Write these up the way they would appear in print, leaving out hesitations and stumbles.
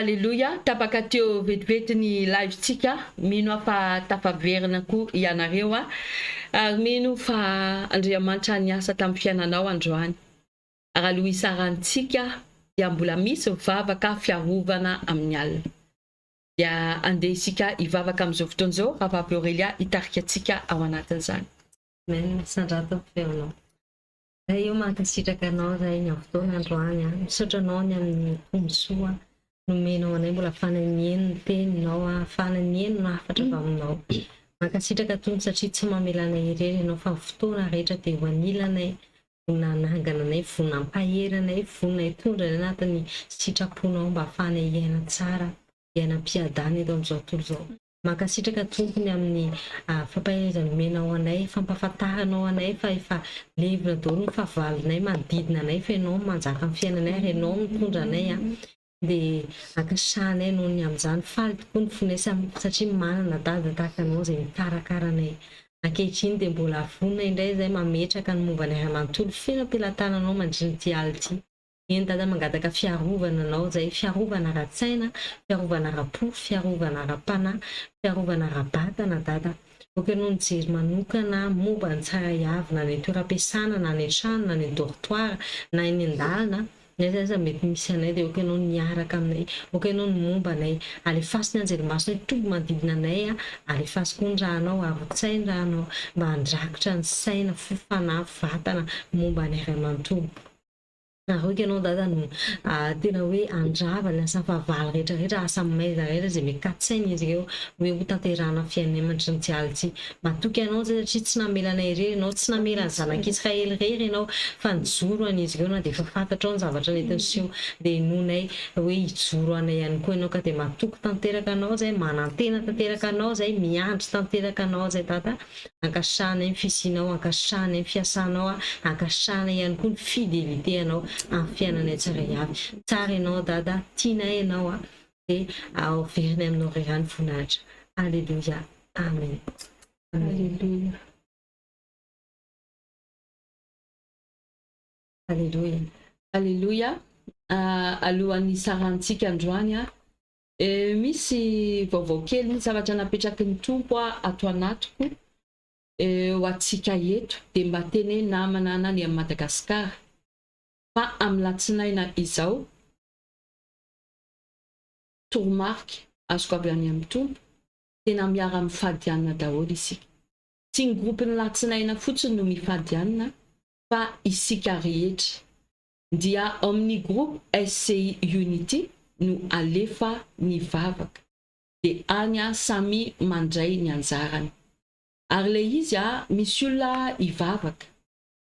Aleloia, tapaka teo vetivety ny live tsika, mino aho fa tafaverina koa ianareo a, ary mino fa Andriamanitra niasa tamin'ny fiainanao androany. Ary aloha hisarantsika dia mbola misy vavaka fiarovana amin'ny alina. Dia andeha isika hivavaka amin'izao fotoana izao, Rahavavy Aurélia hitarika antsika ao anatin'izany. Amen, sandrato ny feonao. Ray o mankasitraka anao Ray ny amin'ny fotoana androany a, misaotra anao ny amin'ny tombontsoa nomenao anay mbola afahana mihaino ny teninao a, afahana mihaino ny hafatra avy aminao. Mankasitraka Tompo satria tsy mamela anay irery ianao fa ny fotoana rehetra dia ho anilanay, vonona hanangana anay, vonona hampahery anay, vonona hitondra anay anatin'ny sitraponao mba ahafahanay hiaina tsara, hiaina am-piadana eto amin'izao tontolo izao. Mankasitraka Tompo ny amin'ny fampaherezana omenao anay, fampahafantaranao anay fa efa levona daholo ny fahavalonay manodidina anay fa Ianao no manjaka amin'ny fiainanay ary Ianao no mitondra anay an! dia ankasitrahanay noho ny amin'izany, faly tokoa ny fonay satria manana Dada tahaka Anao izay mikarakara anay ankehitriny dia mbola vonona indray izahay mametraka ny momba anay ray manontolo feno am-pelatananao mandritra ity alina ity. Eny Dada mangataka fiarovana anao zay, fiarovana ara-tsaina, fiarovana ara-po, fiarovana ara-panahy, fiarovana ara-batana Dada. Ok ianao nijery manokana momba ny tsirairay avy na any an-toeram-piasana na any an-trano na any an-dortoir na eny an-dalana na aiza aiza mety misy anay dia ok ianao niaraka aminay, ok ianao ny momba anay. Alefaso ny anjely masinao hitoby manodidina anay, alefaso koa ny rànao, arotsay ny rànao mba handrakotra ny saina, fo, fanahy, vatana momba anay ray manontolo. Ary ok ianao dada no tena hoe handrava ny asan'ny fahavalo rehetra rehetra, asa maizina rehetra izay mikatsaina izy ireo hoe ho tanterahana amin'ny fiainanay mandritry ny tsialy ity. Matoky anao zay satria tsy namela anay irery ianao, tsy namela ny zanak'Israely irery ianao fa nijoro an'izy ireo na dia efa fantatrao ny zavatra nety niseho dia inoanay hoe hijoro anay ihany koa ianao ka dia matoky tanteraka anao zay, manantena tanteraka anao zay, miandry tanteraka anao zay dada. Ankasitrahanay ny fisianao, ankasitrahanay ny fiasanao, ankasitrahanay ihany koa ny fidélité anao amin'ny fiainanay tsirairay avy. Tsara ianao Dada, tianay ianao dia averinay aminao irery ihany voninahitra. Alléluia. Amen. Alléluia. Alléluia. Alléluia. Alohan'ny hisarantsika androany Misy vaovao kely, misy zavatra napetraky ny Tompo ato anatiko ho antsika eto, dia mba teneno namana any amin'i Madagasikara fa amin'ny latsinaina izao, toromarika azoko avy any amin'ny Tompo, tena miara-mifady hanina daholo isika. Tsy ny groupe-n'ny latsinaina fotsiny no mifady hanina fa isika rehetra. Dia ao amin'ny groupe SCI Unity no alefa ny vavaka dia any samy mandray ny anjarany. Ary ilay izy misy olona hivavaka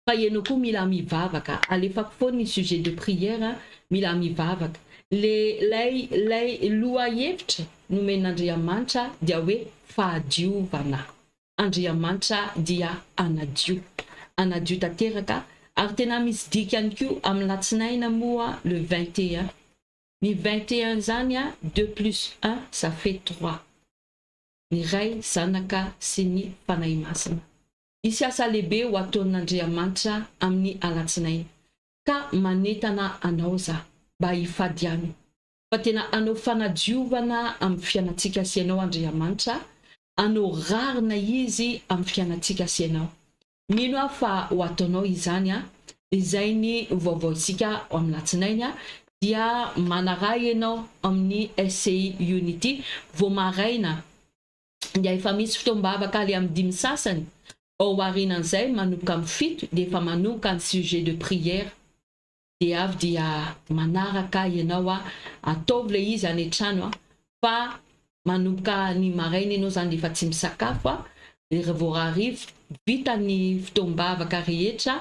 fa ianao koa mila mivavaka, alefako foana ny sujet de prière mila mivavaka. Le lay lay lohahevitra nomen'Andriamanitra dia hoe fahadiovana. Andriamanitra dia hanadio. Hanadio tanteraka ary tena misy dikany koa amin'ny latsinaina moa le 21. Ny 21 izany deux plus un ça fait trois. Ny Ray, Zanaka sy ny Fanahy Masina. Hisy asa lehibe ho ataon'Andriamanitra amin'ny alatsinainy. Ka manentana anao za mba hifady aminy. Fa tena hanao fanadiovana amin'ny fiainantsika sy ianao Andriamanitra, hanao rarina Izy amin'ny fiainantsika sy ianao. Mino aho fa ho ataonao izany an, izay ny vaovaontsika amin'ny latsinainy an, dia manaraha ianao amin'ny SCI Unity vao maraina dia efa misy fotoam-bavaka le amin'ny dimy sasany, ao aorianan'izay manomboka amin'ny fito dia efa manomboka ny sujet de prière. Dia avy dia manaraka ahy ianao a, ataovy ilay izy any an-trano a, fa manomboka ny maraina ianao izany dia efa tsy misakafo a, dia raha vao hariva vita ny fotoam-bavaka rehetra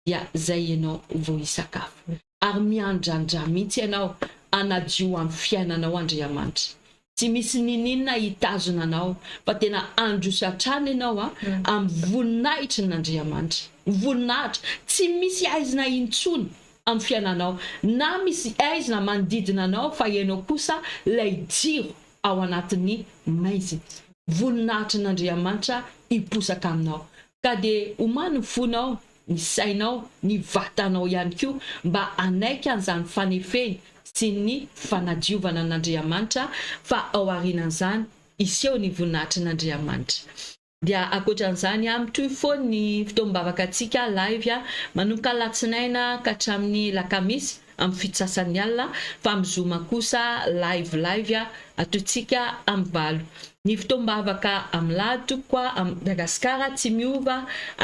dia izay ianao vao hisakafo. Ary miandrandra mihitsy ianao hanadio amin'ny fiainanao Andriamanitra. Tsy misy niniana hitazona anao fa tena handroso hatrany ianao amin'ny voninahitry ny Andriamanitra. Voninahitra. Tsy misy aizina intsony amin'ny fiainanao. Na misy aizina manodidina anao fa ianao kosa ilay jiro ao anatin'ny maizina. Voninahitry ny Andriamanitra hiposaka aminao. Ka dia omano ny fonao, ny sainao, ny vatanao ihany koa mba hanaiky an'izany fanefeny. sy ny fanadiovana an'Andriamanitra fa ao aorianan'izany hiseho ny voninahitrin'Andriamanitra. Dia ankoatran'izany mitohy foana ny fotoam-bavaka antsika live manomboka alatsinaina ka hatramin'ny lakamisy amin'ny fitsasan'ny alina fa amin'ny zoma kosa live live ataontsika amin'ny valo. Ny fotoam-bavaka amin'ny lahady tompoko a Madagascar tsy miova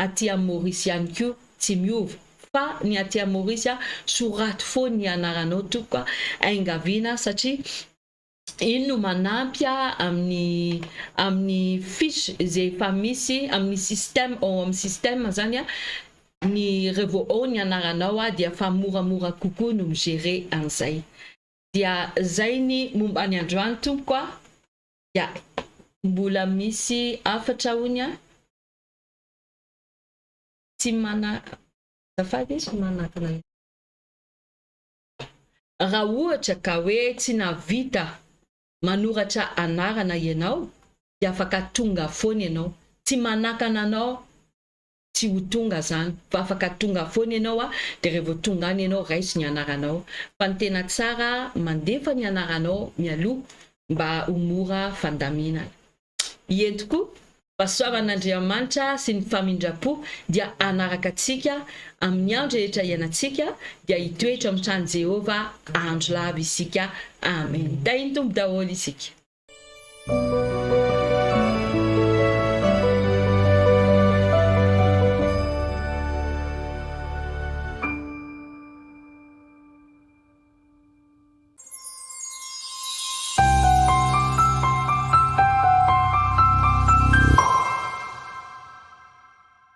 aty amin'ny Maurice ihany koa tsy miova fa ny aty amin'ny Maurice soraty foana ny anaranao tompoko a aingaviana satria iny no manampy amin'ny amin'ny fiche izay efa misy amin'ny système ao amin'ny système zany a ny revo ao ny anaranao a dia fa moramora kokoa no mi-gérer an'izay. Dia zay ny momba ny androany tompoko a. Dia mbola misy hafatra hony a. Tsy mana azafady. Tsy manakana. Raha ohatra ka hoe tsy nahavita manoratra anarana ianao dia afaka tonga foana ianao. Tsy manakana anao tsy ho tonga zany fa afaka tonga foana ianao a, dia rehefa tonga any ianao raiso ny anaranao. Fa ny tena tsara mandefa ny anaranao mialoha mba ho mora fandaminana. Eny tokoa, fahasoavan'Andriamanitra sy ny famindram-po dia hanaraka antsika amin'ny andro rehetra iainantsika, dia hitoetra ao amin'ny tranon'i Jehovah andro lava isika. Amen. Tahin'ny Tompo daholo isika.